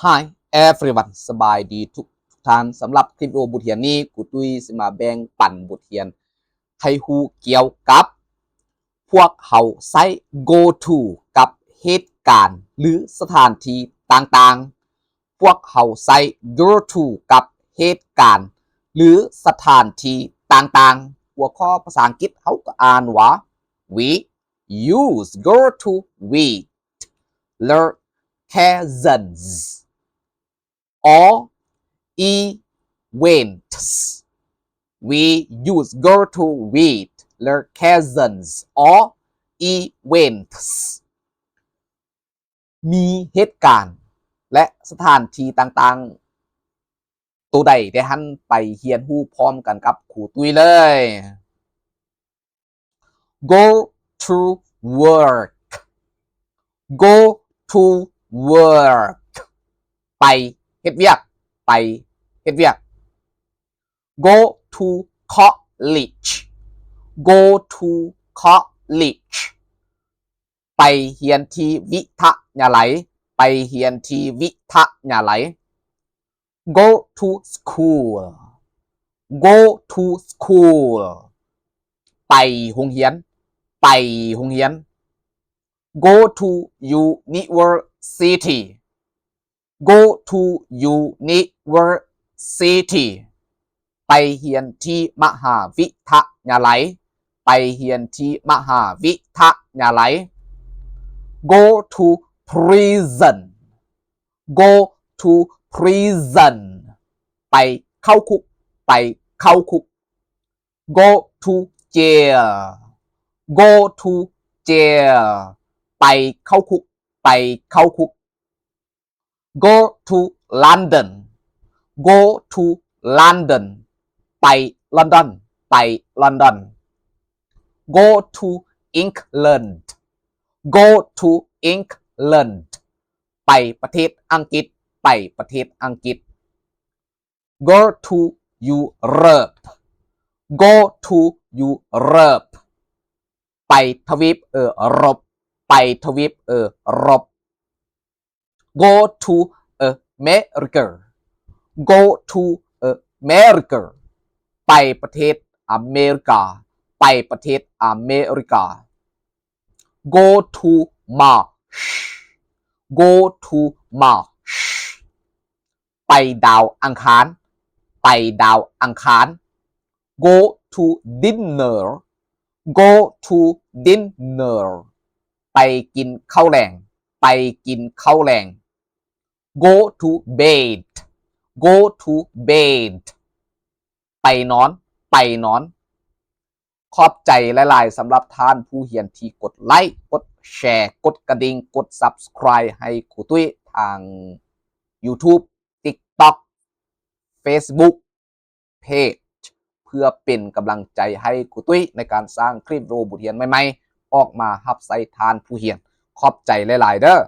Hi everyone ສະບາຍດີທຸກໆທ່ານ. ສຳລັບຄລິບວິດີໂອບົດຮຽນນີ້ ຄູຕຸ້ຍຊິມາແບ່ງປັນບົດຮຽນໃຫ້ຮູ້ກ່ຽວກັບ ພວກເຮົາໃຊ້ go to ກັບເຫດການ ຫຼື ສະຖານທີ່ຕ່າງໆ. ພວກເຮົາໃຊ້ go to ກັບເຫດການ ຫຼື ສະຖານທີ່ຕ່າງໆ. ຫົວຂໍ້ພາສາອັງກິດເຮົາກໍອ່ານວ່າ We use go to with the cousins or events. We use go to with the cousins or events. ມີເຫດການ ແລະ ສະຖານທີ່ຕ່າງໆ ໂຕໃດແດ່ຫັ້ນ? ໄປຮຽນຮູ້ພ້ອມກັນກັບຄູຕຸ້ຍເລີຍ. Go to work. Go to work. ໄປເຮັດວຽກ. ໄປເຮັດວຽກ. Go to college. Go to college. ໄປຮຽນທີ່ວິທະຍາໄລ. ໄປຮຽນທີ່ວິທະຍາໄລ. Go to school. Go to school. ໄປໂຮງຮຽນ. ໄປໂຮງຮຽນ. Go to university. Go to university. ໄປຮຽນທີ່ມະຫາວິທະຍາໄລ. ໄປຮຽນທີ່ມະຫາວິທະຍາໄລ. Go to prison. Go to prison. ໄປເຂົ້າຄຸກ. ໄປເຂົ້າຄຸກ. Go to jail. Go to jail. ໄປເຂົ້າຄຸກ. ໄປເຂົ້າຄຸກ. Go to London. Go to London. ໄປລອນດອນ. ໄປລອນດອນ. Go to England. Go to England. ໄປປະເທດອັງກິດ. ໄປປະເທດອັງກິດ. Go to Europe. Go to Europe. ໄປທະວີບເອີຣົບ. ໄປທະວີບເອີຣົບ. Go to America. Go to America. ໄປປະເທດອາເມລິກາ. ໄປປະເທດອາເມລິກາ. Go to Mars. Go to Mars. ໄປດາວອັງຄານ. ໄປດາວອັງຄານ. Go to dinner. Go to dinner. ໄປກິນເຂົ້າແລງ. ໄປກິນເຂົ້າແລງ. Go to bed. Go to bed. ໄປນອນ. ໄປນອນ. ຂອບໃຈຫຼາຍໆ ສຳລັບທ່ານຜູ້ຮຽນທີ່ກົດໄລ, ກົດແຊ, ກົດກະດິ່ງ, ກົດ Subscribe ໃຫ້ຄູຕຸ້ຍທາງ YouTube, TikTok, Facebook Page ເພື່ອເປັນກຳລັງໃຈໃຫ້ຄູຕຸ້ຍໃນການສ້າງຄລິບວິດີໂອບົດຮຽນໃໝ່ໆ ອອກມາຮັບໃຊ້ທ່ານຜູ້ຮຽນ. ຂອບໃຈຫຼາຍໆເດີ້.